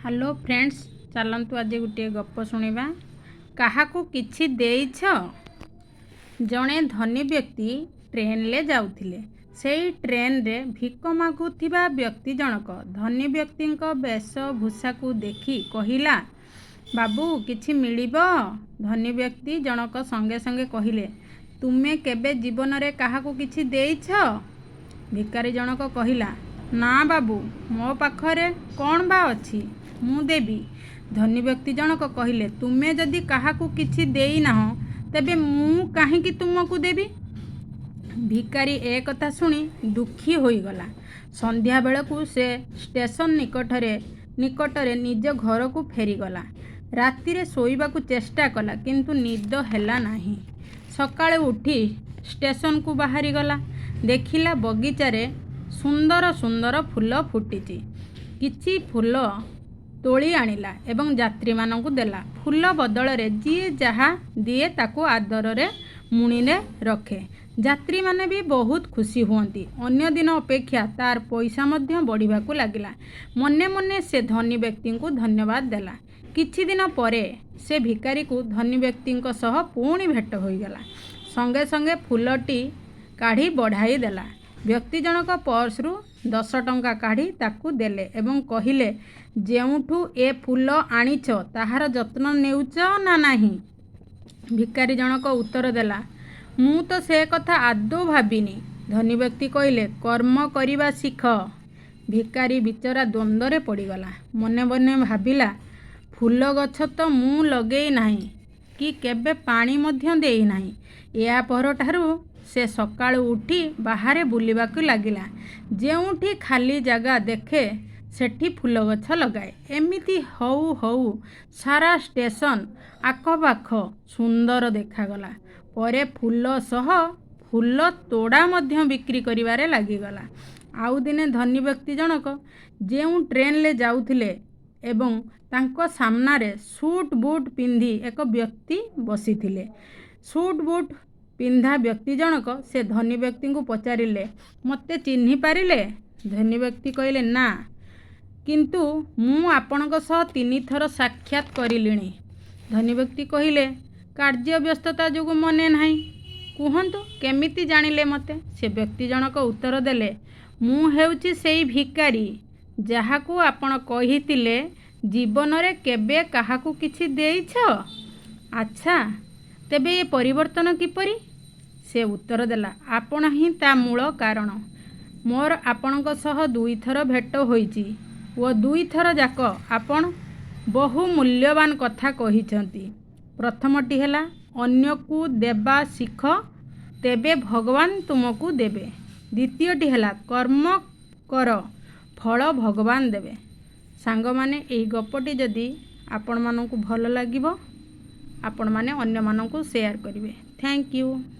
Hello friends, ଚାଲନ୍ତୁ ଆଜି ଗୋଟିଏ ଗପ ଶୁଣିବା। କାହାକୁ କିଛି ଦେଇଛ? ଜଣେ ଧନୀ ବ୍ୟକ୍ତି ଟ୍ରେନରେ ଯାଉଥିଲେ। ସେଇ ଟ୍ରେନରେ ଭିକ ମାଗୁଥିବା ବ୍ୟକ୍ତି ଜଣକ ଧନୀ ବ୍ୟକ୍ତିଙ୍କ ବେଶଭୂଷାକୁ ଦେଖି କହିଲା, "ବାବୁ, କିଛି ମିଳିବ?" ଧନୀ ବ୍ୟକ୍ତି ଜଣକ ସଙ୍ଗେ ସଙ୍ଗେ କହିଲେ, "ତୁମେ କେବେ ଜୀବନରେ କାହାକୁ କିଛି ଦେଇଛ?" ଭିକାରୀ ଜଣକ କହିଲା, "ନା ବାବୁ, ମୋ ପାଖରେ କ'ଣ ବା ଅଛି ମୁଁ ଦେବି?" ଧନୀ ବ୍ୟକ୍ତି ଜଣକ କହିଲେ, "ତୁମେ ଯଦି କାହାକୁ କିଛି ଦେଇନାହଁ, ତେବେ ମୁଁ କାହିଁକି ତୁମକୁ ଦେବି?" ଭିକାରୀ ଏ କଥା ଶୁଣି ଦୁଃଖୀ ହୋଇଗଲା। ସନ୍ଧ୍ୟାବେଳକୁ ସେ ଷ୍ଟେସନ ନିକଟରେ ନିଜ ଘରକୁ ଫେରିଗଲା। ରାତିରେ ଶୋଇବାକୁ ଚେଷ୍ଟା କଲା, କିନ୍ତୁ ନିଦ ହେଲା ନାହିଁ। ସକାଳୁ ଉଠି ଷ୍ଟେସନକୁ ବାହାରିଗଲା। ଦେଖିଲା, ବଗିଚାରେ ସୁନ୍ଦର ସୁନ୍ଦର ଫୁଲ ଫୁଟିଛି। କିଛି ଫୁଲ ତୋଳି ଆଣିଲା ଏବଂ ଯାତ୍ରୀମାନଙ୍କୁ ଦେଲା। ଫୁଲ ବଦଳରେ ଯିଏ ଯାହା ଦିଏ, ତାକୁ ଆଦରରେ ମୁଣିରେ ରଖେ। ଯାତ୍ରୀମାନେ ବି ବହୁତ ଖୁସି ହୁଅନ୍ତି। ଅନ୍ୟ ଦିନ ଅପେକ୍ଷା ତାର ପଇସା ମଧ୍ୟ ବଢ଼ିବାକୁ ଲାଗିଲା। ମନେ ମନେ ସେ ଧନୀ ବ୍ୟକ୍ତିଙ୍କୁ ଧନ୍ୟବାଦ ଦେଲା। କିଛିଦିନ ପରେ ସେ ଭିକାରୀକୁ ଧନୀ ବ୍ୟକ୍ତିଙ୍କ ସହ ପୁଣି ଭେଟ ହୋଇଗଲା। ସଙ୍ଗେ ସଙ୍ଗେ ଫୁଲଟି କାଢ଼ି ବଢ଼ାଇ ଦେଲା। ବ୍ୟକ୍ତି ଜଣକ ପର୍ସରୁ 10 ଟଙ୍କା କାଢ଼ି ତାକୁ ଦେଲେ ଏବଂ କହିଲେ, "ଯେଉଁଠୁ ଏ ଫୁଲ ଆଣିଛ, ତାହାର ଯତ୍ନ ନେଉଛ ନା ନାହିଁ?" ଭିକାରୀ ଜଣକ ଉତ୍ତର ଦେଲା, "ମୁଁ ତ ସେ କଥା ଆଦୌ ଭାବିନି।" ଧନୀ ବ୍ୟକ୍ତି କହିଲେ, "କର୍ମ କରିବା ଶିଖ।" ଭିକାରୀ ବିଚରା ଦ୍ୱନ୍ଦ୍ୱରେ ପଡ଼ିଗଲା। ମନେ ମନେ ଭାବିଲା, ଫୁଲ ଗଛ ତ ମୁଁ ଲଗେଇ ନାହିଁ କି କେବେ ପାଣି ମଧ୍ୟ ଦେଇନାହିଁ। ଏହା ପରଠାରୁ ସେ ସକାଳୁ ଉଠି ବାହାରେ ବୁଲିବାକୁ ଲାଗିଲା। ଯେଉଁଠି ଖାଲି ଜାଗା ଦେଖେ, ସେଠି ଫୁଲଗଛ ଲଗାଏ। ଏମିତି ହଉ ହଉ ସାରା ଷ୍ଟେସନ ଆଖପାଖ ସୁନ୍ଦର ଦେଖାଗଲା। ପରେ ଫୁଲ ସହ ଫୁଲ ତୋଡ଼ା ମଧ୍ୟ ବିକ୍ରି କରିବାରେ ଲାଗିଗଲା। ଆଉ ଦିନେ ଧନୀ ବ୍ୟକ୍ତି ଜଣକ ଯେଉଁ ଟ୍ରେନରେ ଯାଉଥିଲେ ଏବଂ ତାଙ୍କ ସାମ୍ନାରେ ସୁଟ୍ ବୁଟ୍ ପିନ୍ଧି ଏକ ବ୍ୟକ୍ତି ବସିଥିଲେ। ସୁଟ୍ ବୁଟ୍ ପିନ୍ଧା ବ୍ୟକ୍ତି ଜଣକ ସେ ଧନୀ ବ୍ୟକ୍ତିଙ୍କୁ ପଚାରିଲେ, "ମୋତେ ଚିହ୍ନି ପାରିଲେ?" ଧନୀ ବ୍ୟକ୍ତି କହିଲେ, "ନା, କିନ୍ତୁ ମୁଁ ଆପଣଙ୍କ ସହ ତିନିଥର ସାକ୍ଷାତ କରିଲିଣି।" ଧନୀ ବ୍ୟକ୍ତି କହିଲେ, "କାର୍ଯ୍ୟ ବ୍ୟସ୍ତତା ଯୋଗୁଁ ମନେ ନାହିଁ। କୁହନ୍ତୁ, କେମିତି ଜାଣିଲେ ମୋତେ?" ସେ ବ୍ୟକ୍ତି ଜଣକ ଉତ୍ତର ଦେଲେ, "ମୁଁ ହେଉଛି ସେଇ ଭିକାରୀ, ଯାହାକୁ ଆପଣ କହିଥିଲେ, 'ଜୀବନରେ କେବେ କାହାକୁ କିଛି ଦେଇଛ?' ଆଚ୍ଛା, ତେବେ ଏ ପରିବର୍ତ୍ତନ କିପରି?" ସେ ଉତ୍ତର ଦେଲା, "ଆପଣ ହିଁ ତା ମୂଳ କାରଣ। ମୋର ଆପଣଙ୍କ ସହ ଦୁଇଥର ଭେଟ ହୋଇଛି ଓ ଦୁଇଥର ଯାକ ଆପଣ ବହୁ ମୂଲ୍ୟବାନ କଥା କହିଛନ୍ତି। ପ୍ରଥମଟି ହେଲା, ଅନ୍ୟକୁ ଦେବା ଶିଖ, ତେବେ ଭଗବାନ ତୁମକୁ ଦେବେ। ଦ୍ୱିତୀୟଟି ହେଲା, କର୍ମ କର, ଫଳ ଭଗବାନ ଦେବେ।" ସାଙ୍ଗମାନେ, ଏହି ଗପଟି ଯଦି ଆପଣମାନଙ୍କୁ ଭଲ ଲାଗିବ, ଆପଣମାନେ ଅନ୍ୟମାନଙ୍କୁ ସେୟାର କରିବେ। Thank you.